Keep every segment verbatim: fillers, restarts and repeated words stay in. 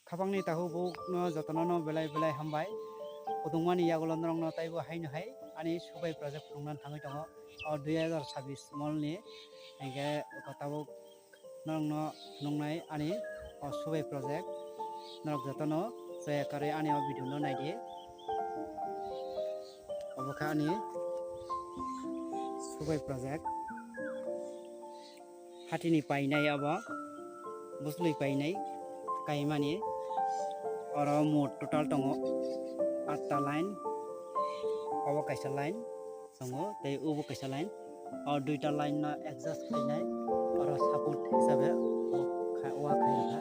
Khapangni takhuk bukno jotono no belai belai hambai. Khudungmani yagulo norokno taibo haino hai ani Subai project phunukna thangwi tongo. O dui hazar sabbish molni hinkhe o tabuk norokno phunuknai ani o Subai project. Norok jotono chaya karwi ani o video no naidi. Obo khe ani Subai project. Hatini painai abo, bwswlwi painai kaimani. Oro mot total tongo atta line, obo kaisa line tongo, tei obo kaisa line. O duita line no adjust khainai, oro support hisabe o kha-, wa khai rwkha.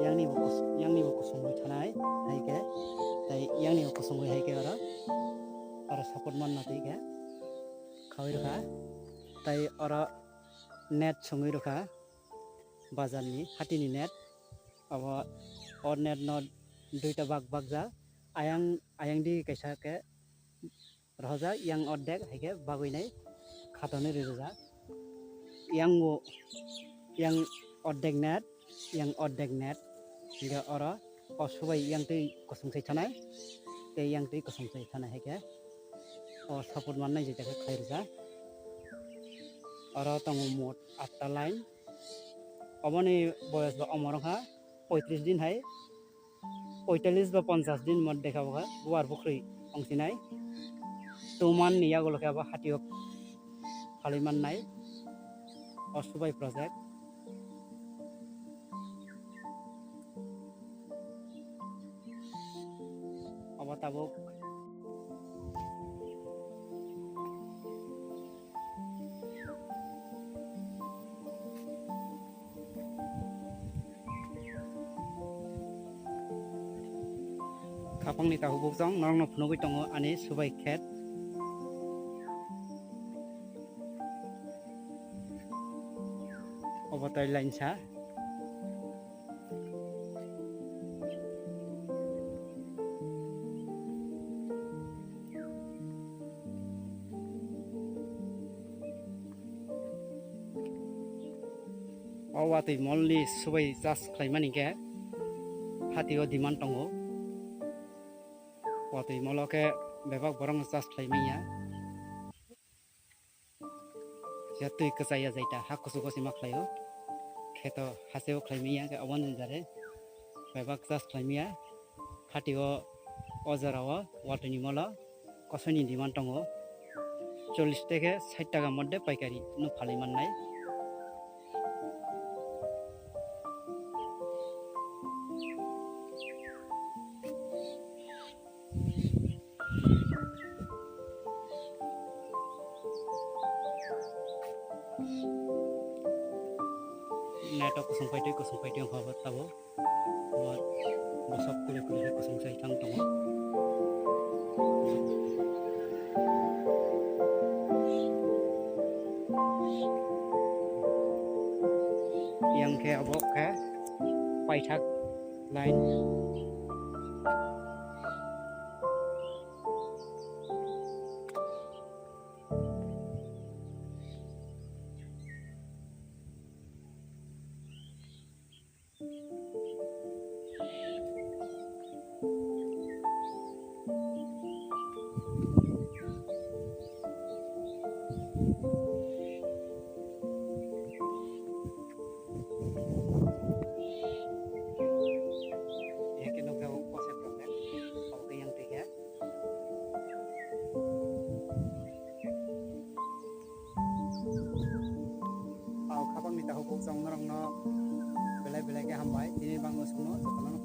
Yangni bo kus-, yangni bo kusungwi thanai hai khe, tei yangni bo kusungwi hai khe oro, oro support manna twi khe khawi rwkha. Tai oro net songwi rwkha, bazarni hatini net. Abo o net no duita bak bakjak, ayang, ayang di kaisa khe rohorjak, yang ordek hai khe bagwi nai khatonwi rijak. Yang o, yang ordek net, yang ordek net. Hinkhe oro o Subai yang twi kusung sai thanai, tei yang twi kusung sai thanai hai khe o support mannai jeta khe khlai rwjak. Oro tongo mot atta line. Oboni boyos bo omor wngkha poitris din hai, poitalis ba ponchas din mod dekha bokha buar bukhri ongsinai. Tuman ni yagulo khe abo hatio phalwi mannai o Subai project. Obo tabuk Khapangni takhuk bukchang norokno phunugwi tongo ani Subai khet. Obo tai lainsa. O watwi molni Subai charge khlaimani khe hatio demand tongo. Watwi molo khe bebak borokno charge khlaimanya. Ya twi kwchai ya jaita ha kuchugo sima khlaio. Kheto haseo khlaimanya khe oboni jare bebak charge khlaimaya. Hatio o jora o watwi ni molo kosoini demand tongo, chollish teke sait taka moddhe paikari no phalwi mannai. Neto kusung paitwi, kusung paitwi wngkha bo tabuk. Bo bosok kwlwi kwlwi khe kusung sai thang tongo. Yang khe obo khe paithak line. Yang khe nukjago kosek rok khe, obo khe yang twi khe. Au khapangni takhuk bukchang norokno belai belai khe hambai, tini bangno songno jotono.